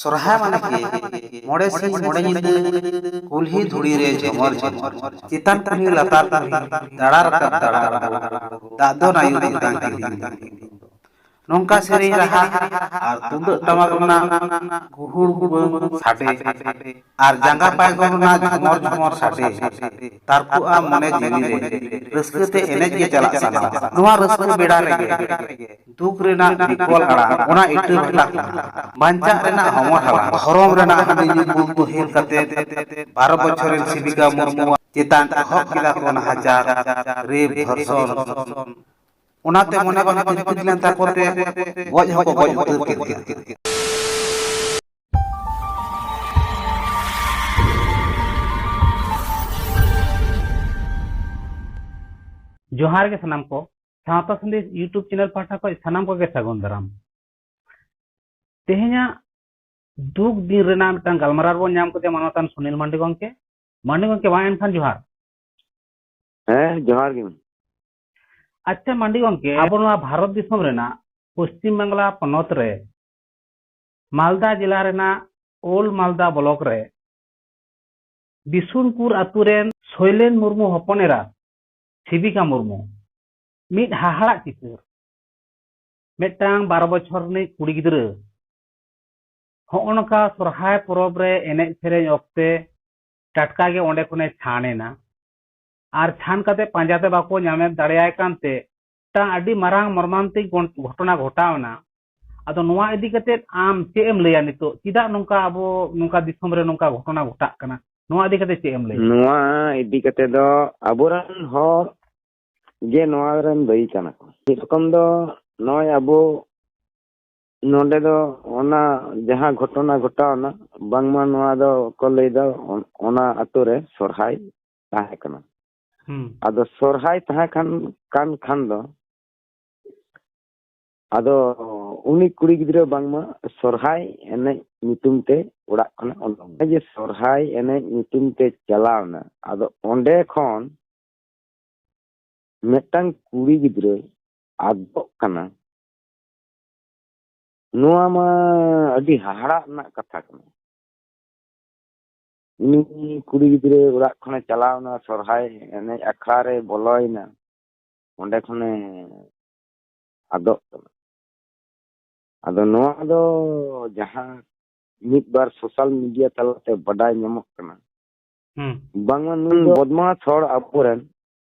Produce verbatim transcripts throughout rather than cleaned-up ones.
ᱥᱚᱨᱦᱟᱭ ᱢᱟᱱᱮ ᱜᱮ ᱢᱚᱬᱮ ᱥᱤᱧ ᱢᱚᱬᱮ ᱧᱤᱫᱟᱹ ᱠᱩᱞᱦᱤ ᱫᱷᱩᱲᱤ ᱨᱮ ᱡᱷᱚᱢᱚᱨ ᱡᱷᱚᱢᱚᱨ, ᱪᱮᱛᱟᱱ ᱠᱩᱞᱦᱤ ᱞᱟᱛᱟᱨ ᱠᱩᱞᱦᱤ, ᱫᱟᱬᱟ ᱨᱟᱠᱟᱵ ᱫᱟᱬᱟ ᱨᱟᱠᱟᱵ, ᱫᱟᱜ ᱫᱚ ᱱᱟᱭᱩ ᱛᱮᱛᱟᱝ ᱠᱤᱫᱤᱧ ᱫᱚ᱾ ᱱᱚᱝᱠᱟ ᱥᱮᱨᱮᱧ ᱨᱟᱦᱟ ᱟᱨ ᱛᱩᱢᱫᱟᱹᱜ ᱴᱟᱢᱟᱠ ᱨᱮᱱᱟᱜ ᱜᱩᱦᱩᱲ ᱜᱩᱵᱟᱹᱝ ᱥᱟᱰᱮ ᱟᱨ ᱡᱟᱸᱜᱟ ᱯᱟᱭᱜᱚᱢ ᱨᱮᱱᱟᱜ ᱡᱷᱚᱢᱚᱨ ᱡᱷᱚᱢᱚᱨ ᱥᱟᱰᱮ, ᱛᱟᱨᱠᱚᱜᱼᱟ ᱢᱚᱱᱮ ᱡᱤᱣᱤ ᱨᱮ, ᱨᱟᱹᱥᱠᱟᱹ ᱛᱮ ᱮᱱᱮᱡ ᱜᱮ ᱪᱟᱞᱟᱜ ᱥᱟᱱᱟᱣᱟ᱾ ᱱᱚᱣᱟ ᱨᱟᱹᱥᱠᱟᱹ ᱵᱮᱲᱟ ᱨᱮᱜᱮ ᱫᱩᱠ ᱨᱮᱱᱟᱜ ᱵᱤᱠᱚᱞ ᱟᱲᱟᱝ ᱚᱱᱟ ᱤᱴᱟᱹ ᱵᱷᱟᱴᱟ ᱠᱷᱚᱱ, ᱵᱟᱧᱪᱟᱜ ᱨᱮᱱᱟᱜ ᱦᱚᱢᱚᱨ ᱦᱟᱞᱟ, ᱫᱷᱚᱨᱚᱢ ᱨᱮᱱᱟᱜ ᱦᱟᱺᱰᱤ ᱧᱩ ᱵᱩᱞ ᱵᱳᱦᱮᱞ ᱠᱟᱛᱮ ᱵᱟᱨᱚ ᱵᱚᱪᱷᱚᱨ ᱨᱮᱱ ᱥᱤᱵᱤᱠᱟ ᱢᱩᱨᱢᱩᱣᱟᱜ ᱪᱮᱛᱟᱱ ᱮᱦᱚᱵ ᱠᱮᱫᱟ ᱠᱚ ᱱᱟᱦᱟᱪᱟᱨ, ᱨᱮᱯ, ᱫᱷᱚᱨᱥᱚᱱ᱾ ᱚᱱᱟᱛᱮ ᱢᱚᱱᱮ ᱵᱟᱝ ᱛᱤᱨᱯᱤᱛ ᱞᱮᱱ ᱛᱟᱠᱚ ᱛᱮ ᱜᱚᱡ ᱦᱚᱸᱠᱚ ᱜᱚᱡ ᱩᱛᱟᱹᱨ ᱠᱮᱫ ᱠᱤᱱᱟ᱾ ᱡᱚᱦᱟᱨ ᱜᱮ ᱥᱟᱱᱟᱢ ᱠᱚ, ᱥᱟᱶᱛᱟ ᱥᱟᱸᱫᱮᱥ YouTube ᱪᱮᱱᱮᱞ ᱯᱟᱦᱴᱟ ᱠᱷᱚᱱ ᱥᱟᱱᱟᱢ ᱠᱚᱜᱮ ᱥᱟᱹᱜᱩᱱ ᱫᱟᱨᱟᱢ᱾ ᱛᱮᱦᱮᱧᱟᱜ ᱫᱩᱠ ᱫᱤᱱ ᱨᱮᱱᱟᱜ ᱢᱤᱫᱴᱟᱝ ᱜᱟᱞᱢᱟᱨᱟᱣ ᱵᱚᱱ ᱧᱟᱢ ᱠᱮᱫᱟ ᱢᱟᱱᱚᱛᱟᱱ ᱥᱩᱱᱤᱞ ᱢᱟᱱᱰᱤ ᱜᱚᱢᱠᱮ᱾ ᱢᱟᱱᱰᱤ ᱜᱚᱢᱠᱮ, ᱢᱟ ᱮᱱᱠᱷᱟᱱ ᱡᱚᱦᱟᱨ᱾ ᱦᱮᱸ, ᱡᱚᱦᱟᱨ ᱜᱮ᱾ ᱟᱪᱪᱷᱟ ᱢᱟᱱᱰᱤ ᱜᱚᱢᱠᱮ, ᱟᱵᱚ ᱱᱚᱣᱟ ᱵᱷᱟᱨᱚᱛ ᱫᱤᱥᱚᱢ ᱨᱮᱱᱟᱜ ᱯᱚᱥᱪᱤᱢ ᱵᱟᱝᱞᱟ ᱯᱚᱱᱚᱛ ᱨᱮ ᱢᱟᱞᱫᱟ ᱡᱮᱞᱟ ᱨᱮᱱᱟᱜ ᱳᱞᱰ ᱢᱟᱞᱫᱟ ᱵᱞᱚᱠ ᱨᱮ ᱵᱤᱥᱩᱱᱯᱩᱨ ᱟᱛᱳ ᱨᱮᱱ ᱥᱳᱭᱞᱮᱱ ᱢᱩᱨᱢᱩ ᱦᱚᱯᱚᱱ ᱮᱨᱟ ᱥᱤᱵᱤᱠᱟ ᱢᱩᱨᱢᱩ ᱢᱤᱫ ᱦᱟᱦᱟᱲᱟᱜ ᱪᱤᱛᱟᱹᱨ᱾ ᱢᱤᱫᱴᱟᱝ ᱵᱟᱨᱚ ᱵᱚᱪᱷᱚᱨ ᱨᱤᱱᱤᱡ ᱠᱩᱲᱤ ᱜᱤᱫᱽᱨᱟᱹ ᱦᱚᱸᱜᱼᱚ ᱱᱚᱝᱠᱟ ᱥᱚᱨᱦᱟᱭ ᱯᱚᱨᱚᱵᱽ ᱨᱮ ᱮᱱᱮᱡ ᱥᱮᱨᱮᱧ ᱚᱠᱛᱮ ᱴᱟᱴᱠᱟ ᱜᱮ ᱚᱸᱰᱮ ᱠᱷᱚᱱᱮ ᱪᱷᱟᱱ ᱮᱱᱟ᱾ ᱟᱨ ᱪᱷᱟᱱ ᱠᱟᱛᱮ ᱯᱟᱸᱡᱟ ᱛᱮ ᱵᱟᱠᱚ ᱧᱟᱢᱮᱫ ᱫᱟᱲᱮᱭᱟᱭ ᱠᱟᱱᱛᱮ ᱢᱤᱫᱴᱟᱝ ᱟᱹᱰᱤ ᱢᱟᱨᱟᱝ ᱢᱚᱨᱢᱟᱱᱛᱤᱠ ᱜᱷᱚᱱ-, ᱜᱷᱚᱴᱚᱱᱟ ᱜᱷᱚᱴᱟᱣ ᱮᱱᱟ᱾ ᱟᱫᱚ ᱱᱚᱣᱟ ᱤᱫᱤ ᱠᱟᱛᱮ ᱟᱢ ᱪᱮᱫ ᱮᱢ ᱞᱟᱹᱭᱟ ᱱᱤᱛᱚᱜ? ᱪᱮᱫᱟᱜ ᱱᱚᱝᱠᱟ ᱟᱵᱚ ᱱᱚᱝᱠᱟ ᱫᱤᱥᱚᱢ ᱨᱮ ᱱᱚᱝᱠᱟ ᱜᱷᱚᱴᱚᱱᱟ ᱜᱷᱚᱴᱟᱜ ᱠᱟᱱᱟ? ᱱᱚᱣᱟ ᱤᱫᱤ ᱠᱟᱛᱮ ᱪᱮᱫ ᱮᱢ ᱞᱟᱹᱭᱟ? ᱱᱚᱣᱟ ᱤᱫᱤ ᱠᱟᱛᱮ ᱫᱚ ᱟᱵᱚᱨᱮᱱ ᱦᱚᱲ ᱜᱮ ᱱᱚᱣᱟ ᱨᱮᱱ ᱫᱟᱹᱭᱤ ᱠᱟᱱᱟ ᱠᱚ᱾ ᱢᱤᱫ ᱨᱚᱠᱚᱢ ᱫᱚ ᱱᱚᱜᱼᱚᱭ ᱟᱵᱚ ᱱᱚᱰᱮ ᱫᱚ ᱚᱱᱟ ᱡᱟᱦᱟᱸ ᱜᱷᱚᱴᱚᱱᱟ ᱜᱷᱚᱴᱟᱣ ᱮᱱᱟ, ᱵᱟᱝᱢᱟ ᱱᱚᱣᱟ ᱫᱚ ᱠᱚ ᱞᱟᱹᱭ ᱮᱫᱟ ᱚᱱ-, ᱚᱱᱟ ᱟᱛᱳ ᱨᱮ ᱥᱚᱨᱦᱟᱭ ᱛᱟᱦᱮᱸ ᱠᱟᱱᱟ᱾ ᱦᱩᱸ᱾ ᱟᱫᱚ ᱥᱚᱨᱦᱟᱭ ᱛᱟᱦᱮᱸ ᱠᱟᱱ, ᱠᱟᱱ ᱠᱷᱟᱱ ᱫᱚ ᱟᱫᱚ ᱩᱱᱤ ᱠᱩᱲᱤ ᱜᱤᱫᱽᱨᱟᱹ ᱵᱟᱝᱢᱟ ᱥᱚᱨᱦᱟᱭ ᱮᱱᱮᱡ ᱧᱩᱛᱩᱢ ᱛᱮ ᱚᱲᱟᱜ ᱠᱷᱚᱱᱮ ᱚᱰᱚᱝ ᱮᱱᱟ᱾ ᱡᱮ ᱥᱚᱨᱦᱟᱭ ᱮᱱᱮᱡ ᱧᱩᱛᱩᱢ ᱛᱮ ᱪᱟᱞᱟᱣ ᱮᱱᱟ, ᱟᱫᱚ ᱚᱸᱰᱮ ᱠᱷᱚᱱ ᱢᱤᱫᱴᱟᱝ ᱠᱩᱲᱤ ᱜᱤᱫᱽᱨᱟᱹᱭ ᱟᱫᱚᱜ ᱠᱟᱱᱟ᱾ ᱱᱚᱣᱟ ᱢᱟ ᱟᱹᱰᱤ ᱦᱟᱦᱟᱲᱟᱜ ᱨᱮᱱᱟᱜ ᱠᱟᱛᱷᱟ ᱠᱟᱱᱟ᱾ ᱩᱱᱤ ᱠᱩᱲᱤ ᱜᱤᱫᱽᱨᱟᱹ ᱚᱲᱟᱜ ᱠᱷᱚᱱᱮ ᱪᱟᱞᱟᱣ ᱮᱱᱟ, ᱥᱚᱨᱦᱟᱭ ᱮᱱᱮᱡ ᱟᱠᱷᱲᱟ ᱨᱮ ᱵᱚᱞᱚᱭᱮᱱᱟ, ᱚᱸᱰᱮ ᱠᱷᱚᱱᱮ ᱟᱫᱚᱜ ᱠᱟᱱᱟ᱾ ᱟᱫᱚ ᱱᱚᱣᱟ ᱫᱚ ᱡᱟᱦᱟᱸ ᱢᱤᱫ ᱵᱟᱨ ᱥᱳᱥᱟᱞ ᱢᱤᱰᱤᱭᱟ ᱛᱟᱞᱟᱛᱮ ᱵᱟᱰᱟᱭ ᱧᱟᱢᱚᱜ ᱠᱟᱱᱟ, ᱦᱩᱸ᱾ ᱵᱟᱝᱢᱟ ᱱᱩᱭ ᱫᱚ ᱵᱚᱫᱢᱟᱥ ᱦᱚᱲ ᱟᱵᱚᱨᱮᱱ,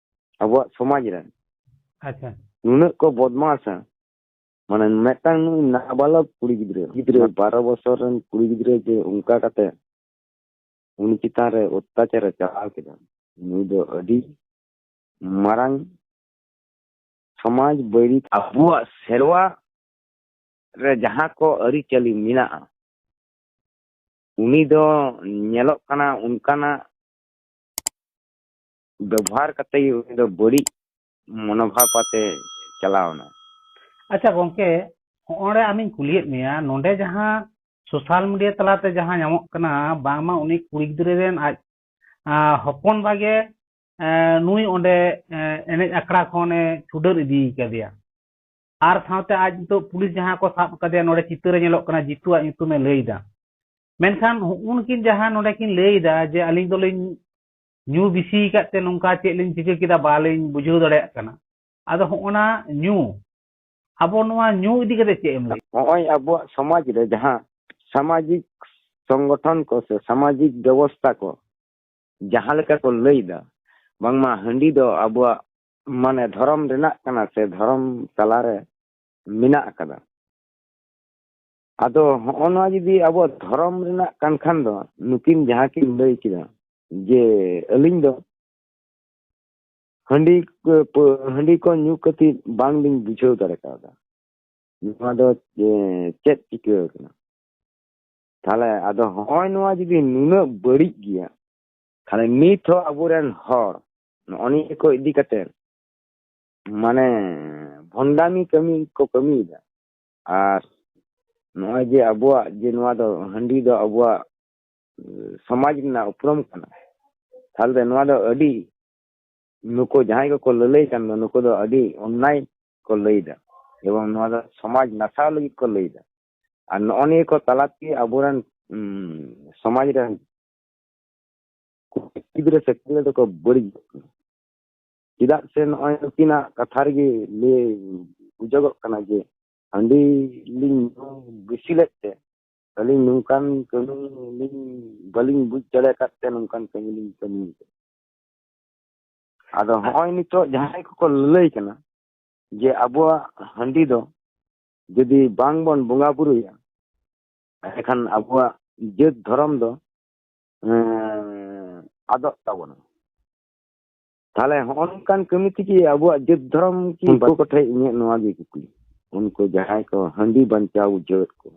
ᱟᱵᱚᱣᱟᱜ ᱥᱚᱢᱟᱡᱽ ᱨᱮᱱ ᱟᱪᱪᱷᱟ᱾ ᱱᱩᱱᱟᱹᱜ ᱠᱚ ᱵᱚᱫᱢᱟᱥᱟ, ᱢᱟᱱᱮ ᱢᱤᱫᱴᱟᱝ ᱱᱩᱭ ᱱᱟᱵᱟᱞᱚᱠ ᱠᱩᱲᱤ ᱜᱤᱫᱽᱨᱟᱹ, ᱜᱤᱫᱽᱨᱟᱹ ᱵᱟᱨᱚ ᱵᱚᱪᱷᱚᱨ ᱨᱮᱱ ᱠᱩᱲᱤ ᱜᱤᱫᱽᱨᱟᱹ ᱡᱮ ᱚᱱᱠᱟ ᱠᱟᱛᱮ ᱩᱱᱤ ᱪᱮᱛᱟᱱ ᱨᱮ ᱚᱛᱛᱟᱪᱟᱨ ᱮ ᱪᱟᱞᱟᱣ ᱠᱮᱫᱟ, ᱱᱩᱭ ᱫᱚ ᱟᱹᱰᱤ ᱢᱟᱨᱟᱝ ᱥᱚᱢᱟᱡᱽ ᱵᱟᱹᱭᱨᱤ᱾ ᱟᱵᱚᱣᱟᱜ ᱥᱮᱨᱣᱟ ᱨᱮ ᱡᱟᱦᱟᱸ ᱠᱚ ᱟᱹᱨᱤᱪᱟᱹᱞᱤ ᱢᱮᱱᱟᱜᱼᱟ, ᱩᱱᱤ ᱫᱚ ᱧᱮᱞᱚᱜ ᱠᱟᱱᱟ ᱚᱱᱠᱟᱱᱟᱜ ᱵᱮᱵᱚᱦᱟᱨ ᱠᱟᱛᱮ ᱜᱮ ᱩᱱᱤ ᱫᱚ ᱵᱟᱹᱲᱤᱡ ᱢᱚᱱᱳᱵᱷᱟᱵ ᱟᱛᱮ ᱪᱟᱞᱟᱣ ᱮᱱᱟ᱾ ᱟᱪᱪᱷᱟ ᱜᱚᱝᱠᱮ, ᱦᱚᱸᱜᱼᱚᱭ ᱟᱢᱤᱧ ᱠᱩᱞᱤᱭᱮᱫ ᱢᱮᱭᱟ, ᱱᱚᱰᱮ ᱡᱟᱦᱟᱸ ᱥᱳᱥᱟᱞ ᱢᱤᱰᱤᱭᱟ ᱛᱟᱞᱟᱛᱮ ᱡᱟᱦᱟᱸ ᱧᱟᱢᱚᱜ ᱠᱟᱱᱟ, ᱵᱟᱝᱢᱟ ᱩᱱᱤ ᱠᱩᱲᱤ ᱜᱤᱫᱽᱨᱟᱹ ᱨᱮᱱ ᱟᱡ, ᱟ, ᱦᱚᱯᱚᱱ ᱵᱟ ᱜᱮ, ᱮ, ᱱᱩᱭ ᱚᱸᱰᱮ, ᱮ, ᱮᱱᱮᱡ ᱟᱠᱷᱲᱟ ᱠᱷᱚᱱᱮ ᱪᱷᱩᱰᱟᱹᱨ ᱤᱫᱤ ᱠᱟᱫᱮᱭᱟ᱾ ᱟᱨ ᱥᱟᱶᱛᱮ ᱟᱡ ᱱᱤᱛᱚᱜ ᱯᱩᱞᱤᱥ ᱡᱟᱦᱟᱸ ᱠᱚ ᱥᱟᱵ ᱠᱟᱫᱮᱭᱟ, ᱱᱚᱰᱮ ᱪᱤᱛᱟᱹᱨ ᱨᱮ ᱧᱮᱞᱚᱜ ᱠᱟᱱᱟ, ᱡᱤᱛᱩᱣᱟᱜ ᱧᱩᱛᱩᱢᱮ ᱞᱟᱹᱭ ᱮᱫᱟ᱾ ᱢᱮᱱᱠᱷᱟᱱ ᱦᱩᱜᱼᱩᱱᱠᱤᱱ ᱡᱟᱦᱟᱸ ᱱᱚᱰᱮ ᱠᱤᱱ ᱞᱟᱹᱭ ᱮᱫᱟ ᱡᱮ ᱟᱹᱞᱤᱧ ᱫᱚᱞᱤᱧ ᱧᱩ ᱵᱤᱥᱤ ᱟᱠᱟᱫ ᱛᱮ ᱱᱚᱝᱠᱟ ᱪᱮᱫ ᱞᱤᱧ ᱪᱤᱠᱟᱹ ᱠᱮᱫᱟ ᱵᱟᱞᱤᱧ ᱵᱩᱡᱷᱟᱹᱣ ᱫᱟᱲᱮᱭᱟᱜ ᱠᱟᱱᱟ᱾ ᱟᱫᱚ ᱦᱚᱸᱜᱼᱚ ᱱᱟ ᱧᱩ, ᱟᱵᱚ ᱱᱚᱣᱟ ᱧᱩ ᱤᱫᱤ ᱠᱟᱛᱮ ᱪᱮᱫ ᱮᱢ ᱞᱟᱹᱭᱟ? ᱱᱚᱜᱼᱚᱭ ᱟᱵᱚᱣᱟᱜ ᱥᱚᱢᱟᱡᱽ ᱨᱮ ᱡᱟᱦᱟᱸ ᱥᱟᱢᱟᱡᱤᱠ ᱥᱚᱝᱜᱚᱴᱷᱚᱱ ᱠᱚ ᱥᱮ ᱥᱟᱢᱟᱡᱤᱠ ᱵᱮᱵᱚᱥᱛᱷᱟ ᱠᱚ ᱡᱟᱦᱟᱸ ᱞᱮᱠᱟ ᱠᱚ ᱞᱟᱹᱭ ᱮᱫᱟ, ᱵᱟᱝᱢᱟ ᱦᱟᱺᱰᱤ ᱫᱚ ᱟᱵᱚᱣᱟᱜ ᱢᱟᱱᱮ ᱫᱷᱚᱨᱚᱢ ᱨᱮᱱᱟᱜ ᱠᱟᱱᱟ ᱥᱮ ᱫᱷᱚᱨᱚᱢ ᱛᱟᱞᱟᱨᱮ ᱢᱮᱱᱟᱜ ᱟᱠᱟᱫᱟ᱾ ᱟᱫᱚ ᱦᱚᱸᱜᱼᱚ ᱱᱚᱣᱟ ᱡᱩᱫᱤ ᱟᱵᱚᱣᱟᱜ ᱫᱷᱚᱨᱚᱢ ᱨᱮᱱᱟᱜ ᱠᱟᱱ ᱠᱷᱟᱱ ᱫᱚ, ᱱᱩᱠᱤᱱ ᱡᱟᱦᱟᱸ ᱠᱤᱱ ᱞᱟᱹᱭ ᱠᱮᱫᱟ ᱡᱮ ᱟᱹᱞᱤᱧ ᱫᱚ ᱦᱟᱺᱰᱤ ᱠᱚ, ᱯᱟᱹ-, ᱦᱟᱺᱰᱤ ᱠᱚ ᱧᱩ ᱠᱟᱛᱮ ᱵᱟᱝᱞᱤᱧ ᱵᱩᱡᱷᱟᱹᱣ ᱫᱟᱲᱮ ᱠᱟᱣᱫᱟ ᱱᱚᱣᱟ ᱫᱚ, ᱮ, ᱪᱮᱫ ᱪᱤᱠᱟᱹ ᱟᱠᱟᱱᱟ᱾ ᱛᱟᱦᱞᱮ ᱟᱫᱚ ᱦᱚᱸᱜᱼᱚᱭ ᱱᱚᱣᱟ ᱡᱩᱫᱤ ᱱᱩᱱᱟᱹᱜ ᱵᱟᱹᱲᱤᱡ ᱜᱮᱭᱟ, ᱛᱟᱦᱞᱮ ᱱᱤᱛ ᱦᱚᱸ ᱟᱵᱚᱨᱮᱱ ᱦᱚᱲ ᱱᱚᱜᱼᱚ ᱱᱤᱭᱟᱹ ᱠᱚ ᱤᱫᱤ ᱠᱟᱛᱮ ᱢᱟᱱᱮ ᱵᱷᱚᱱᱰᱟᱢᱤ ᱠᱟᱹᱢᱤ ᱠᱚ ᱠᱟᱹᱢᱤᱭᱮᱫᱟ᱾ ᱟᱨ ᱱᱚᱜᱼᱚᱭ ᱡᱮ ᱟᱵᱚᱣᱟᱜ ᱡᱮ ᱱᱚᱣᱟ ᱫᱚ ᱦᱟᱺᱰᱤ ᱫᱚ ᱟᱵᱚᱣᱟᱜ, ᱮ, ᱥᱚᱢᱟᱡᱽ ᱨᱮᱱᱟᱜ ᱩᱯᱨᱩᱢ ᱠᱟᱱᱟ, ᱛᱟᱦᱞᱮ ᱱᱚᱣᱟ ᱫᱚ ᱟᱹᱰᱤ, ᱱᱩᱠᱩ ᱡᱟᱦᱟᱸᱭ ᱠᱚᱠᱚ ᱞᱟᱹᱞᱟᱹᱭ ᱠᱟᱱ ᱫᱚ, ᱱᱩᱠᱩ ᱫᱚ ᱟᱹᱰᱤ ᱚᱱᱱᱟᱭ ᱠᱚ ᱞᱟᱹᱭᱫᱟ ᱮᱵᱚᱝ ᱱᱚᱣᱟ ᱫᱚ ᱥᱚᱢᱟᱡᱽ ᱱᱟᱥᱟᱣ ᱞᱟᱹᱜᱤᱫ ᱠᱚ ᱞᱟᱹᱭᱫᱟ᱾ ᱟᱨ ᱱᱚᱜᱼᱚ ᱱᱤᱭᱟᱹ ᱠᱚ ᱛᱟᱞᱟ ᱛᱮᱜᱮ ᱟᱵᱚᱨᱮᱱ, ᱩᱸ, ᱥᱚᱢᱟᱡᱽ ᱨᱮᱱ ᱠᱩᱲᱤ ᱜᱤᱫᱽᱨᱟᱹ ᱥᱮ ᱠᱩᱲᱤ ᱫᱚᱠᱚ ᱵᱟᱹᱲᱤᱡᱚᱜ ᱠᱟᱱᱟ᱾ ᱪᱮᱫᱟᱜ ᱥᱮ ᱱᱚᱜᱼᱚᱭ ᱱᱩᱠᱤᱱᱟᱜ ᱠᱟᱛᱷᱟ ᱨᱮᱜᱮ ᱞᱟᱹᱭ ᱵᱩᱡᱷᱟᱹᱜᱚᱜ ᱠᱟᱱᱟ ᱡᱮ ᱦᱟᱺᱰᱤ ᱞᱤᱧ ᱧᱩ ᱵᱮᱥᱤ ᱞᱮᱫ ᱛᱮ ᱟᱹᱞᱤᱧ ᱱᱚᱝᱠᱟᱱ ᱠᱟᱹᱢᱤ ᱞᱤᱧ ᱵᱟᱹᱞᱤᱧ ᱵᱩᱡᱽ ᱫᱟᱲᱮ ᱟᱠᱟᱫ ᱛᱮ ᱱᱚᱝᱠᱟᱱ ᱠᱟᱹᱢᱤ ᱞᱤᱧ ᱠᱟᱹᱢᱤ ᱠᱟᱫᱟ᱾ ᱟᱫᱚ ᱦᱚᱸᱜᱼᱚᱭ ᱱᱤᱛᱚᱜ ᱡᱟᱦᱟᱸᱭ ᱠᱚᱠᱚ ᱞᱟᱹᱞᱟᱹᱭ ᱠᱟᱱᱟ ᱡᱮ ᱟᱵᱚᱣᱟᱜ ᱦᱟᱺᱰᱤ ᱫᱚ ᱡᱩᱫᱤ ᱵᱟᱝ ᱵᱚᱱ ᱵᱚᱸᱜᱟ ᱵᱩᱨᱩᱭᱟ, ᱮᱱᱠᱷᱟᱱ ᱟᱵᱚᱣᱟᱜ ᱡᱟᱹᱛ ᱫᱷᱚᱨᱚᱢ ᱫᱚ, ᱮᱸ, ᱟᱫᱚᱜ ᱛᱟᱵᱚᱱᱟ᱾ ᱛᱟᱦᱞᱮ ᱦᱚᱸᱜᱼᱚ ᱱᱚᱝᱠᱟᱱ ᱠᱟᱹᱢᱤ ᱛᱮᱜᱮ ᱟᱵᱚᱣᱟᱜ ᱡᱟᱹᱛ ᱫᱷᱚᱨᱚᱢ ᱠᱤ ᱩᱱᱠᱩ ᱠᱚᱴᱷᱮᱱ ᱤᱧᱟᱹᱜ ᱱᱚᱣᱟ ᱜᱮ ᱠᱩᱠᱞᱤ, ᱩᱱᱠᱩ ᱡᱟᱦᱟᱸᱭ ᱠᱚ ᱦᱟᱺᱰᱤ ᱵᱟᱧᱪᱟᱣ ᱵᱩᱡᱷᱟᱹᱣᱮᱫ ᱠᱚ,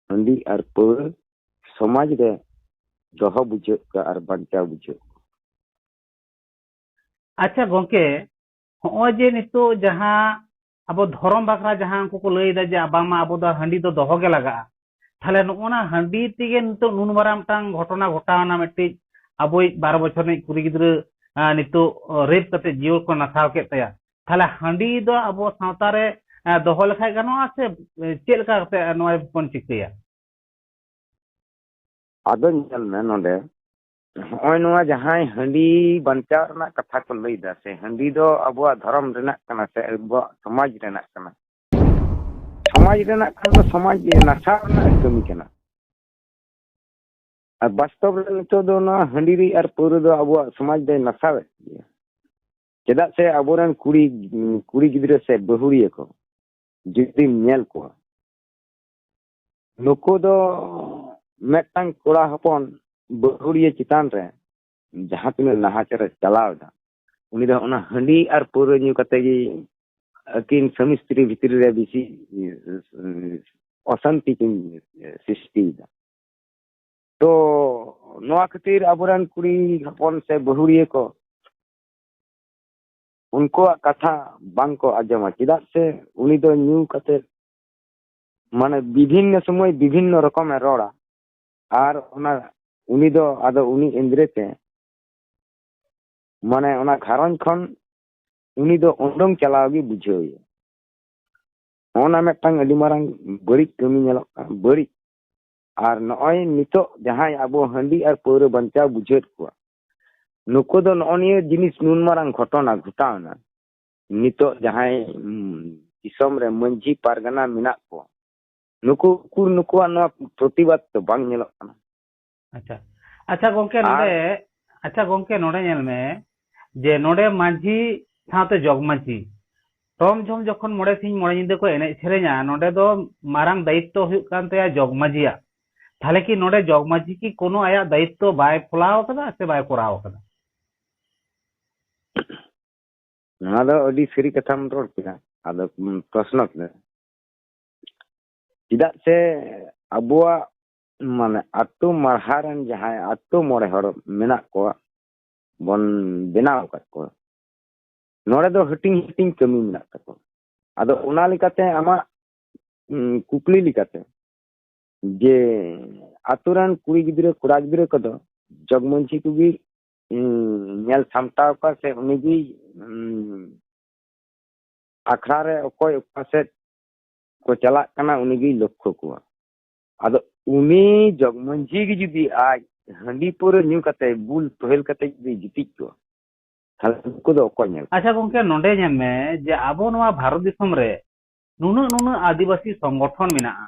ᱦᱟᱺᱰᱤ ᱟᱨ ᱯᱟᱹᱣᱨᱟᱹ ᱥᱚᱢᱟᱡᱽ ᱨᱮ ᱫᱚᱦᱚ ᱵᱩᱡᱷᱟᱹᱣᱮᱫ ᱠᱚ ᱟᱨ ᱵᱟᱧᱪᱟᱣ ᱵᱩᱡᱷᱟᱹᱣᱮᱫ ᱠᱚ᱾ ᱟᱪᱪᱷᱟ ᱜᱚᱝᱠᱮ, ᱦᱚᱸᱜᱼᱚᱭ ᱡᱮ ᱱᱤᱛᱚᱜ ᱡᱟᱦᱟᱸ ᱟᱵᱚ ᱫᱷᱚᱨᱚᱢ ᱵᱟᱠᱷᱨᱟ ᱡᱟᱦᱟᱸ ᱩᱱᱠᱩ ᱠᱚ ᱞᱟᱹᱭ ᱮᱫᱟ ᱡᱮ ᱵᱟᱝᱢᱟ ᱟᱵᱚ ᱫᱚ ᱦᱟᱺᱰᱤ ᱫᱚ ᱫᱚᱦᱚ ᱜᱮ ᱞᱟᱜᱟᱜᱼᱟ, ᱛᱟᱦᱞᱮ ᱱᱚᱜᱼᱚ ᱱᱟ ᱦᱟᱺᱰᱤ ᱛᱮᱜᱮ ᱱᱤᱛᱚᱜ ᱱᱩᱱ ᱢᱟᱨᱟᱝ ᱢᱤᱫᱴᱟᱝ ᱜᱷᱚᱴᱚᱱᱟ ᱜᱷᱚᱴᱟᱣ ᱮᱱᱟ, ᱢᱤᱫᱴᱤᱡ ᱟᱵᱚᱭᱤᱡ ᱵᱟᱨᱚ ᱵᱚᱪᱷᱚᱨ ᱨᱤᱱᱤᱡ ᱠᱩᱲᱤ ᱜᱤᱫᱽᱨᱟᱹ, ᱟᱸ, ᱱᱤᱛᱚᱜ ᱨᱮᱯ ᱠᱟᱛᱮ ᱡᱤᱭᱚᱱ ᱠᱚ ᱱᱟᱥᱟᱣ ᱠᱮᱫ ᱛᱟᱭᱟ, ᱛᱟᱦᱞᱮ ᱦᱟᱺᱰᱤ ᱫᱚ ᱟᱵᱚ ᱥᱟᱶᱛᱟ ᱨᱮ, ᱟᱸ, ᱫᱚᱦᱚ ᱞᱮᱠᱷᱟᱡ ᱜᱟᱱᱚᱜᱼᱟ ᱥᱮ, ᱮ, ᱪᱮᱫ ᱞᱮᱠᱟ ᱠᱟᱛᱮ ᱱᱚᱣᱟ ᱵᱚᱱ ᱪᱤᱠᱟᱹᱭᱟ? ᱟᱫᱚ ᱧᱮᱞ ᱢᱮ ᱱᱚᱰᱮ, ᱱᱚᱜᱼᱚᱭ ᱱᱚᱣᱟ ᱡᱟᱦᱟᱸᱭ ᱦᱟᱺᱰᱤ ᱵᱟᱧᱪᱟᱣ ᱨᱮᱱᱟᱜ ᱠᱟᱛᱷᱟ ᱠᱚ ᱞᱟᱹᱭ ᱮᱫᱟ, ᱥᱮ ᱦᱟᱺᱰᱤ ᱫᱚ ᱟᱵᱚᱣᱟᱜ ᱫᱷᱚᱨᱚᱢ ᱨᱮᱱᱟᱜ ᱠᱟᱱᱟ, ᱥᱮ ᱟᱵᱚᱣᱟᱜ ᱥᱚᱢᱟᱡᱽ ᱨᱮᱱᱟᱜ ᱠᱟᱱᱟ, ᱥᱚᱢᱟᱡᱽ ᱨᱮᱱᱟᱜ ᱠᱷᱟᱱ ᱫᱚ ᱥᱚᱢᱟᱡᱽ ᱱᱟᱥᱟᱣ ᱨᱮᱱᱟᱜ ᱠᱟᱹᱢᱤ ᱠᱟᱱᱟ᱾ ᱟᱨ ᱵᱟᱥᱛᱚᱵ ᱨᱮ ᱱᱤᱛᱚᱜ ᱫᱚ ᱱᱚᱣᱟ ᱦᱟᱺᱰᱤ ᱟᱨ ᱯᱟᱹᱣᱨᱟᱹ ᱫᱚ ᱟᱵᱚᱣᱟᱜ ᱥᱚᱢᱟᱡᱽ ᱫᱚᱭ ᱱᱟᱥᱟᱣᱮᱫ ᱜᱮᱭᱟ᱾ ᱪᱮᱫᱟᱜ ᱥᱮ ᱟᱵᱚᱨᱮᱱ ᱠᱩᱲᱤ, ᱠᱩᱲᱤ ᱜᱤᱫᱽᱨᱟᱹ ᱥᱮ ᱵᱟᱹᱦᱩᱲᱤᱭᱟᱹ ᱠᱚ ᱡᱩᱫᱤᱢ ᱧᱮᱞ ᱠᱚᱣᱟ, ᱱᱩᱠᱩ ᱫᱚ ᱢᱤᱫᱴᱟᱝ ᱠᱚᱲᱟ ᱦᱚᱯᱚᱱ ᱵᱟᱹᱦᱩᱲᱤᱭᱟᱹ ᱪᱮᱛᱟᱱ ᱨᱮ ᱡᱟᱦᱟᱸ ᱛᱤᱱᱟᱹᱜ ᱱᱟᱦᱟᱪᱟᱨ ᱮ ᱪᱟᱞᱟᱣ ᱮᱫᱟ, ᱩᱱᱤ ᱫᱚ ᱚᱱᱟ ᱦᱟᱺᱰᱤ ᱟᱨ ᱯᱟᱹᱣᱨᱟᱹ ᱧᱩ ᱠᱟᱛᱮ ᱜᱮ ᱟᱹᱠᱤᱱ ᱥᱟᱢᱤ ᱥᱛᱨᱤ ᱵᱷᱤᱛᱨᱤ ᱨᱮ ᱵᱮᱥᱤ ᱚᱥᱟᱱᱛᱤ ᱠᱤᱱ ᱥᱨᱤᱥᱴᱤᱭᱮᱫᱟ᱾ ᱛᱚ ᱱᱚᱣᱟ ᱠᱷᱟᱹᱛᱤᱨ ᱟᱵᱚᱨᱮᱱ ᱠᱩᱲᱤ ᱦᱚᱯᱚᱱ ᱥᱮ ᱵᱟᱹᱦᱩᱲᱤᱭᱟᱹ ᱠᱚ ᱩᱱᱠᱩᱣᱟᱜ ᱠᱟᱛᱷᱟ ᱵᱟᱝ ᱠᱚ ᱟᱸᱡᱚᱢᱟ, ᱪᱮᱫᱟᱜ ᱥᱮ ᱩᱱᱤ ᱫᱚ ᱧᱩ ᱠᱟᱛᱮ, ᱢᱟᱱᱮ, ᱵᱤᱵᱷᱤᱱᱱᱚ ᱥᱚᱢᱚᱭ ᱵᱤᱵᱷᱤᱱᱱᱚ ᱨᱚᱠᱚᱢᱮ ᱨᱚᱲᱟ᱾ ᱟᱨ ᱚᱱᱟ, ᱩᱱᱤ ᱫᱚ ᱟᱫᱚ ᱩᱱᱤ ᱮᱸᱫᱽᱨᱮ ᱛᱮ, ᱢᱟᱱᱮ, ᱚᱱᱟ ᱜᱷᱟᱨᱚᱸᱡᱽ ᱠᱷᱚᱱ ᱩᱱᱤ ᱫᱚ ᱩᱰᱩᱝ ᱪᱟᱞᱟᱣ ᱜᱮ ᱵᱩᱡᱷᱟᱹᱣ ᱮᱭᱟ᱾ ᱱᱚᱜᱼᱚ ᱱᱟ ᱢᱤᱫᱴᱟᱝ ᱟᱹᱰᱤ ᱢᱟᱨᱟᱝ ᱵᱟᱹᱲᱤᱡ ᱠᱟᱹᱢᱤ ᱧᱮᱞᱚᱜ ᱠᱟᱱᱟ, ᱵᱟᱹᱲᱤᱡ᱾ ᱟᱨ ᱱᱚᱜᱼᱚᱭ ᱱᱤᱛᱚᱜ ᱡᱟᱦᱟᱸᱭ ᱟᱵᱚ ᱦᱟᱺᱰᱤ ᱟᱨ ᱯᱟᱹᱣᱨᱟᱹ ᱵᱟᱧᱪᱟᱣ ᱵᱩᱡᱷᱟᱹᱣᱮᱫ ᱠᱚᱣᱟ, ᱱᱩᱠᱩ ᱫᱚ ᱱᱚᱜᱼᱚ ᱱᱤᱭᱟᱹ ᱡᱤᱱᱤᱥ, ᱱᱩᱱ ᱢᱟᱨᱟᱝ ᱜᱷᱚᱴᱚᱱᱟ ᱜᱷᱚᱴᱟᱣ ᱮᱱᱟ, ᱱᱤᱛᱚᱜ ᱡᱟᱦᱟᱸᱭ, ᱩᱢ, ᱫᱤᱥᱚᱢ ᱨᱮ ᱢᱟᱹᱡᱷᱤ ᱯᱟᱨᱜᱟᱱᱟ ᱢᱮᱱᱟᱜ ᱠᱚᱣᱟ, ᱱᱩᱠᱩ ᱩᱠᱩᱨ ᱱᱩᱠᱩᱣᱟᱜ ᱱᱚᱣᱟ ᱯᱨᱚᱛᱤᱵᱟᱫ ᱫᱚ ᱵᱟᱝ ᱧᱮᱞᱚᱜ ᱠᱟᱱᱟ? ᱟᱪᱪᱷᱟ, ᱟᱪᱪᱷᱟ ᱜᱚᱝᱠᱮ, ᱟᱨ ᱱᱚᱰᱮ, ᱟᱪᱪᱷᱟ ᱜᱚᱝᱠᱮ, ᱱᱚᱰᱮ ᱧᱮᱞ ᱢᱮ ᱡᱮ ᱱᱚᱰᱮ ᱢᱟᱹᱡᱷᱤ ᱥᱟᱶᱛᱮ ᱡᱚᱜᱽ ᱢᱟᱹᱡᱷᱤ ᱴᱚᱢ ᱡᱷᱚᱢ ᱡᱚᱠᱷᱚᱱ ᱢᱚᱬᱮ ᱥᱤᱧ ᱢᱚᱬᱮ ᱧᱤᱫᱟᱹ ᱠᱚ ᱮᱱᱮᱡ ᱥᱮᱨᱮᱧᱟ, ᱱᱚᱰᱮ ᱫᱚ ᱢᱟᱨᱟᱝ ᱫᱟᱭᱤᱛᱛᱚ ᱦᱩᱭᱩᱜ ᱠᱟᱱ ᱛᱟᱭᱟ ᱡᱚᱜᱽ ᱢᱟᱹᱡᱷᱤᱭᱟᱜ᱾ ᱛᱟᱦᱞᱮ ᱠᱤ ᱱᱚᱰᱮ ᱡᱚᱜᱽ ᱢᱟᱹᱡᱷᱤ ᱠᱤ ᱠᱳᱱᱳ ᱟᱭᱟᱜ ᱫᱟᱭᱤᱛᱛᱚ ᱵᱟᱭ ᱯᱷᱚᱞᱟᱣ ᱟᱠᱟᱫᱟ ᱥᱮ ᱵᱟᱭ ᱠᱚᱨᱟᱣ ᱟᱠᱟᱫᱟ? ᱱᱚᱣᱟ ᱫᱚ ᱟᱹᱰᱤ ᱥᱟᱹᱨᱤ ᱠᱟᱛᱷᱟᱢ ᱨᱚᱲ ᱠᱮᱫᱟ᱾ ᱟᱫᱚ, ᱩᱢ, ᱯᱨᱚᱥᱱᱚ ᱠᱮᱫᱟ, ᱪᱮᱫᱟᱜ ᱥᱮ ᱟᱵᱚᱣᱟᱜ, ᱢᱟᱱᱮ, ᱟᱛᱳ ᱢᱟᱨᱦᱟ ᱨᱮᱱ ᱡᱟᱦᱟᱸᱭ ᱟᱛᱳ ᱢᱚᱬᱮ ᱦᱚᱲ ᱢᱮᱱᱟᱜ ᱠᱚᱣᱟ, ᱵᱚᱱ ᱵᱮᱱᱟᱣ ᱟᱠᱟᱫ ᱠᱚᱣᱟ, ᱱᱚᱰᱮ ᱫᱚ ᱦᱟᱹᱴᱤᱧ ᱦᱟᱹᱴᱤᱧ ᱠᱟᱹᱢᱤ ᱢᱮᱱᱟᱜ ᱛᱟᱠᱚᱣᱟ᱾ ᱟᱫᱚ ᱚᱱᱟ ᱞᱮᱠᱟᱛᱮ ᱟᱢᱟᱜ, ᱩᱸ, ᱠᱩᱠᱞᱤ ᱞᱮᱠᱟᱛᱮ, ᱡᱮ ᱟᱛᱳ ᱨᱮᱱ ᱠᱩᱲᱤ ᱜᱤᱫᱽᱨᱟᱹ ᱠᱚᱲᱟ ᱜᱤᱫᱽᱨᱟᱹ ᱠᱚᱫᱚ ᱡᱚᱜᱽ ᱢᱟᱹᱡᱷᱤ ᱠᱚᱜᱮ, ᱩᱸ, ᱧᱮᱞ ᱥᱟᱢᱴᱟᱣ ᱠᱚᱣᱟ ᱥᱮ ᱩᱱᱤᱜᱮ, ᱩᱸ, ᱟᱠᱷᱲᱟ ᱨᱮ ᱚᱠᱚᱭ ᱚᱠᱟ ᱥᱮᱫ ᱠᱚ ᱪᱟᱞᱟᱜ ᱠᱟᱱᱟ ᱩᱱᱤᱜᱮᱭ ᱞᱚᱠᱠᱷᱚ ᱠᱚᱣᱟ᱾ ᱟᱫᱚ ᱩᱱᱤ ᱡᱚᱜᱽ ᱢᱟᱹᱡᱷᱤ ᱜᱮ ᱡᱩᱫᱤ ᱟᱡ ᱦᱟᱺᱰᱤ ᱯᱟᱹᱣᱨᱟᱹ ᱧᱩ ᱠᱟᱛᱮ ᱵᱩᱞ ᱛᱚᱦᱮᱞ ᱠᱟᱛᱮ ᱡᱩᱫᱤ ᱜᱤᱛᱤᱡ ᱠᱚᱜᱼᱟ, ᱛᱟᱦᱞᱮ ᱩᱱᱠᱩ ᱫᱚ ᱚᱠᱚᱭ ᱧᱮᱞ ᱠᱚᱣᱟ? ᱟᱪᱪᱷᱟ ᱜᱚᱝᱠᱮ, ᱱᱚᱰᱮ ᱧᱮᱞ ᱢᱮ ᱡᱮ ᱟᱵᱚ ᱱᱚᱣᱟ ᱵᱷᱟᱨᱚᱛ ᱫᱤᱥᱚᱢ ᱨᱮ ᱱᱩᱱᱟᱹᱜ ᱱᱩᱱᱟᱹᱜ ᱟᱹᱫᱤᱵᱟᱹᱥᱤ ᱥᱚᱝᱜᱚᱴᱷᱚᱱ ᱢᱮᱱᱟᱜᱼᱟ,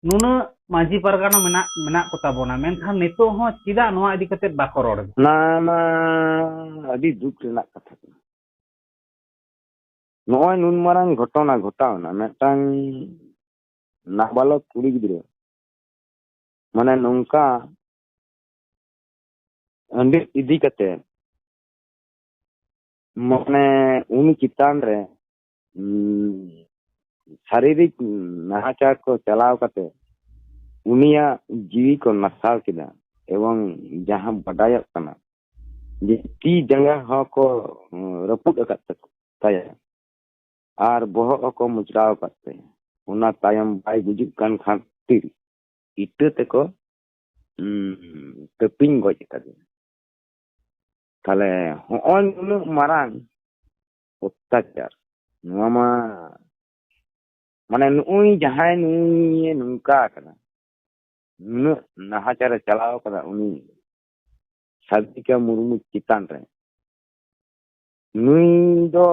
ᱱᱩᱱᱟᱹᱜ ᱢᱟᱹᱡᱷᱤ ᱯᱟᱨᱜᱟᱱᱟ ᱢᱮᱱᱟᱜ, ᱢᱮᱱᱟᱜ ᱠᱚ ᱛᱟᱵᱚᱱᱟ, ᱢᱮᱱᱠᱷᱟᱱ ᱱᱤᱛᱚᱜ ᱦᱚᱸ ᱪᱮᱫᱟᱜ ᱱᱚᱣᱟ ᱤᱫᱤ ᱠᱟᱛᱮ ᱵᱟᱠᱚ ᱨᱚᱲ ᱮᱫᱟ? ᱚᱱᱟ ᱢᱟ ᱟᱹᱰᱤ ᱫᱩᱠ ᱨᱮᱱᱟᱜ ᱠᱟᱛᱷᱟ ᱠᱟᱱᱟ᱾ ᱱᱚᱜᱼᱚᱭ ᱱᱩᱱ ᱢᱟᱨᱟᱝ ᱜᱷᱚᱴᱚᱱᱟ ᱜᱷᱚᱴᱟᱣ ᱮᱱᱟ, ᱢᱤᱫᱴᱟᱝ ᱱᱟᱵᱟᱞᱚᱠ ᱠᱩᱲᱤ ᱜᱤᱫᱽᱨᱟᱹ, ᱢᱟᱱᱮ, ᱱᱚᱝᱠᱟ ᱦᱟᱺᱰᱤ ᱤᱫᱤ ᱠᱟᱛᱮ, ᱢᱟᱱᱮ, ᱩᱱᱤ ᱪᱮᱛᱟᱱ ᱨᱮ, ᱩᱸ, ᱥᱟᱨᱤᱨᱤᱠ ᱱᱟᱦᱟᱪᱟᱨ ᱠᱚ ᱪᱟᱞᱟᱣ ᱠᱟᱛᱮ ᱩᱱᱤᱭᱟᱜ ᱡᱤᱣᱤ ᱠᱚ ᱱᱟᱥᱟᱣ ᱠᱮᱫᱟ᱾ ᱮᱵᱚᱝ ᱡᱟᱦᱟᱸ ᱵᱟᱰᱟᱭᱚᱜ ᱠᱟᱱᱟ ᱡᱮ ᱛᱤ ᱡᱟᱸᱜᱟ ᱦᱚᱸᱠᱚ, ᱩᱸ, ᱨᱟᱹᱯᱩᱫ ᱟᱠᱟᱫ ᱛᱟᱠᱚ, ᱛᱟᱭᱟ, ᱟᱨ ᱵᱚᱦᱚᱜ ᱦᱚᱸᱠᱚ ᱢᱚᱪᱲᱟᱣ ᱟᱠᱟᱫ ᱛᱟᱭᱟ᱾ ᱚᱱᱟ ᱛᱟᱭᱚᱢ ᱵᱟᱭ ᱜᱩᱡᱩᱜ ᱠᱟᱱ ᱠᱷᱟᱹᱛᱤᱨ ᱤᱴᱟᱹ ᱛᱮᱠᱚ, ᱩᱸ, ᱛᱟᱹᱯᱤᱧ ᱜᱚᱡ ᱟᱠᱟᱫᱮᱭᱟ᱾ ᱛᱟᱦᱞᱮ ᱦᱚᱸᱜᱼᱚᱭ ᱱᱩᱱᱟᱹᱜ ᱢᱟᱨᱟᱝ ᱚᱛᱛᱟᱪᱟᱨ, ᱱᱚᱣᱟ ᱢᱟ ᱢᱟᱱᱮ ᱱᱩᱜᱼᱩᱭ ᱡᱟᱦᱟᱸᱭ ᱱᱩᱭ ᱱᱚᱝᱠᱟ ᱟᱠᱟᱱᱟ, ᱱᱩᱱᱟᱹᱜ ᱱᱟᱦᱟᱪᱟᱨᱮ ᱪᱟᱞᱟᱣ ᱠᱟᱫᱟ ᱩᱱᱤ ᱥᱟᱫᱷᱤᱠᱟ ᱢᱩᱨᱢᱩ ᱪᱮᱛᱟᱱ ᱨᱮ, ᱱᱩᱭ ᱫᱚ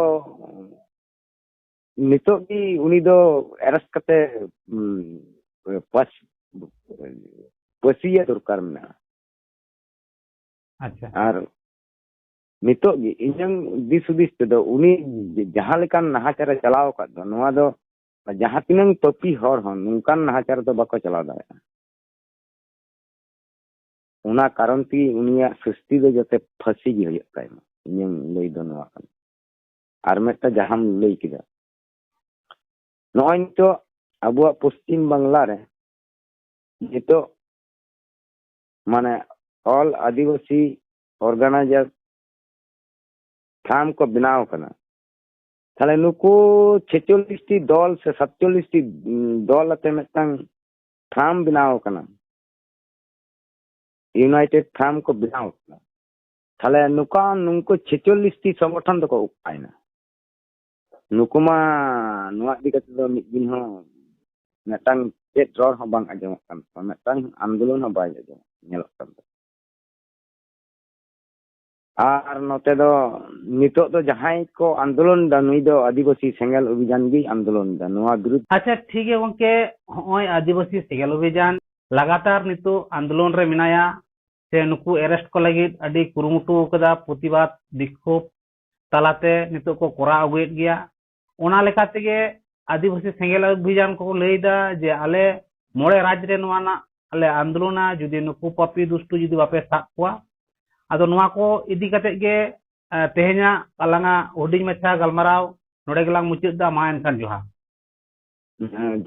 ᱱᱤᱛᱚᱜ ᱜᱮ ᱩᱱᱤ ᱫᱚ ᱮᱨᱮᱥᱴ ᱠᱟᱛᱮ, ᱩᱸ, ᱯᱟᱥ-, ᱯᱟᱹᱥᱤᱭᱮ ᱫᱚᱨᱠᱟᱨ ᱢᱮᱱᱟᱜᱼᱟ᱾ ᱟᱪᱪᱷᱟ᱾ ᱟᱨ ᱱᱤᱛᱚᱜ ᱜᱮ ᱤᱧᱟᱹᱝ ᱫᱤᱥ ᱦᱩᱫᱤᱥ ᱛᱮᱫᱚ ᱩᱱᱤ ᱡᱟᱦᱟᱸ ᱞᱮᱠᱟᱱ ᱱᱟᱦᱟᱪᱟᱨᱮ ᱪᱟᱞᱟᱣ ᱟᱠᱟᱫ ᱫᱚ, ᱱᱚᱣᱟ ᱫᱚ ᱡᱟᱦᱟᱸ ᱛᱤᱱᱟᱹᱝ ᱯᱟᱹᱯᱤ ᱦᱚᱲ ᱦᱚᱸ ᱱᱚᱝᱠᱟᱱ ᱱᱟᱦᱟᱪᱟᱨ ᱫᱚ ᱵᱟᱠᱚ ᱪᱟᱞᱟᱣ ᱫᱟᱲᱮᱭᱟᱜᱼᱟ᱾ ᱚᱱᱟ ᱠᱟᱨᱚᱱ ᱛᱮ ᱩᱱᱤᱭᱟᱜ ᱥᱟᱹᱥᱛᱤ ᱫᱚ ᱡᱟᱛᱮ ᱯᱷᱟᱹᱥᱤ ᱜᱮ ᱦᱩᱭᱩᱜ ᱛᱟᱭ ᱢᱟ, ᱤᱧᱟᱹᱝ ᱞᱟᱹᱭ ᱫᱚ ᱱᱚᱣᱟ ᱠᱟᱱᱟ᱾ ᱟᱨ ᱢᱤᱫᱴᱟᱝ ᱡᱟᱦᱟᱸᱢ ᱞᱟᱹᱭ ᱠᱮᱫᱟ, ᱱᱚᱜᱼᱚᱭ ᱱᱤᱛᱚᱜ ᱟᱵᱚᱣᱟᱜ ᱯᱚᱥᱪᱤᱢ ᱵᱟᱝᱞᱟ ᱨᱮ ᱱᱤᱛᱚᱜ ᱢᱟᱱᱮ ᱚᱞ ᱟᱹᱫᱤᱵᱟᱹᱥᱤ ᱚᱨᱜᱟᱱᱟᱭᱡᱟᱨ ᱯᱷᱟᱨᱢ ᱠᱚ ᱵᱮᱱᱟᱣ ᱠᱟᱱᱟ᱾ ᱛᱟᱦᱞᱮ ᱱᱩᱠᱩ ᱪᱷᱮᱪᱚᱞᱞᱤᱥ ᱴᱤ ᱫᱚᱞ ᱥᱮ ᱥᱟᱛᱪᱚᱞᱞᱤᱥ ᱴᱤ, ᱩᱸ, ᱫᱚᱞ ᱟᱛᱮ ᱢᱤᱫᱴᱟᱝ ᱯᱷᱟᱨᱢ ᱵᱮᱱᱟᱣ ᱠᱟᱱᱟ, ᱤᱭᱩᱱᱟᱭᱴᱮᱰ ᱯᱷᱟᱨᱢ ᱠᱚ ᱵᱮᱱᱟᱣ ᱠᱟᱱᱟ᱾ ᱛᱟᱦᱞᱮ ᱱᱚᱝᱠᱟ ᱱᱩᱠᱩ ᱪᱷᱮᱪᱚᱞᱞᱤᱥ ᱴᱤ ᱥᱚᱝᱜᱚᱴᱷᱚᱱ ᱫᱚᱠᱚ ᱚᱠᱟᱭᱮᱱᱟ? ᱱᱩᱠᱩ ᱢᱟ ᱱᱚᱣᱟ ᱤᱫᱤ ᱠᱟᱛᱮ ᱫᱚ ᱢᱤᱫ ᱫᱤᱱ ᱦᱚᱸ ᱢᱤᱫᱴᱟᱝ ᱪᱮᱫ ᱨᱚᱲ ᱦᱚᱸ ᱵᱟᱝ ᱟᱸᱡᱚᱢᱚᱜ ᱠᱟᱱ ᱛᱟᱠᱚᱣᱟ, ᱢᱤᱫᱴᱟᱝ ᱟᱱᱫᱳᱞᱚᱱ ᱦᱚᱸ ᱵᱟᱭ ᱟᱸᱡᱚᱢᱚᱜ, ᱧᱮᱞᱚᱜ ᱠᱟᱱ ᱛᱟᱠᱚᱣᱟ᱾ ᱟᱨ ᱱᱚᱛᱮ ᱫᱚ ᱱᱤᱛᱚᱜ ᱫᱚ ᱡᱟᱦᱟᱸᱭ ᱠᱚ ᱟᱱᱫᱳᱞᱚᱱ ᱮᱫᱟ, ᱱᱩᱭ ᱫᱚ ᱟᱹᱫᱤᱵᱟᱹᱥᱤ ᱥᱮᱸᱜᱮᱞ ᱚᱵᱷᱤᱡᱟᱱ ᱜᱮᱭ ᱟᱱᱫᱳᱞᱚᱱ ᱮᱫᱟ᱾ ᱱᱚᱣᱟ ᱵᱤᱨᱩᱫᱷ ᱟᱪᱪᱷᱟ, ᱴᱷᱤᱠ ᱜᱮᱭᱟ ᱜᱚᱝᱠᱮ, ᱦᱚᱸᱜᱼᱚᱭ ᱟᱹᱫᱤᱵᱟᱹᱥᱤ ᱥᱮᱸᱜᱮᱞ ᱚᱵᱷᱤᱡᱟᱱ ᱞᱟᱜᱟᱛᱟᱨ ᱱᱤᱛᱚᱜ ᱟᱱᱫᱳᱞᱚᱱ ᱨᱮ ᱢᱮᱱᱟᱭᱟ, ᱥᱮ ᱱᱩᱠᱩ ᱮᱨᱮᱥᱴ ᱠᱚ ᱞᱟᱹᱜᱤᱫ ᱟᱹᱰᱤ ᱠᱩᱨᱩᱢᱩᱴᱩ ᱟᱠᱟᱫᱟ, ᱯᱨᱚᱛᱤᱵᱟᱫ ᱵᱤᱠᱠᱷᱳᱵ ᱛᱟᱞᱟᱛᱮ ᱱᱤᱛᱚᱜ ᱠᱚ ᱠᱚᱨᱟᱣ ᱟᱹᱜᱩᱭᱮᱫ ᱜᱮᱭᱟ᱾ ᱚᱱᱟ ᱞᱮᱠᱟ ᱛᱮᱜᱮ ᱟᱹᱫᱤᱵᱟᱹᱥᱤ ᱥᱮᱸᱜᱮᱞ ᱚᱵᱷᱤᱡᱟᱱ ᱠᱚᱠᱚ ᱞᱟᱹᱭ ᱮᱫᱟ ᱡᱮ ᱟᱞᱮ ᱢᱚᱬᱮ ᱨᱟᱡᱽ ᱨᱮ ᱱᱚᱣᱟ ᱨᱮᱱᱟᱜ ᱞᱮ ᱟᱱᱫᱳᱞᱚᱱᱟ, ᱡᱩᱫᱤ ᱱᱩᱠᱩ ᱯᱟᱯᱤ ᱫᱩᱥᱴᱩ ᱡᱩᱫᱤ ᱵᱟᱯᱮ ᱥᱟᱵ ᱠᱚᱣᱟ᱾ ᱟᱫᱚ ᱱᱚᱣᱟ ᱠᱚ ᱤᱫᱤ ᱠᱟᱛᱮᱫ ᱜᱮ, ᱮ, ᱛᱮᱦᱮᱧᱟᱜ ᱟᱞᱟᱝᱟᱜ ᱦᱩᱰᱤᱧ ᱢᱟᱪᱷᱟ ᱜᱟᱞᱢᱟᱨᱟᱣ ᱱᱚᱰᱮ ᱜᱮᱞᱟᱝ ᱢᱩᱪᱟᱹᱫ ᱮᱫᱟ᱾ ᱢᱟ ᱮᱱᱠᱷᱟᱱ ᱡᱚᱦᱟᱨ᱾ ᱦᱮᱸ,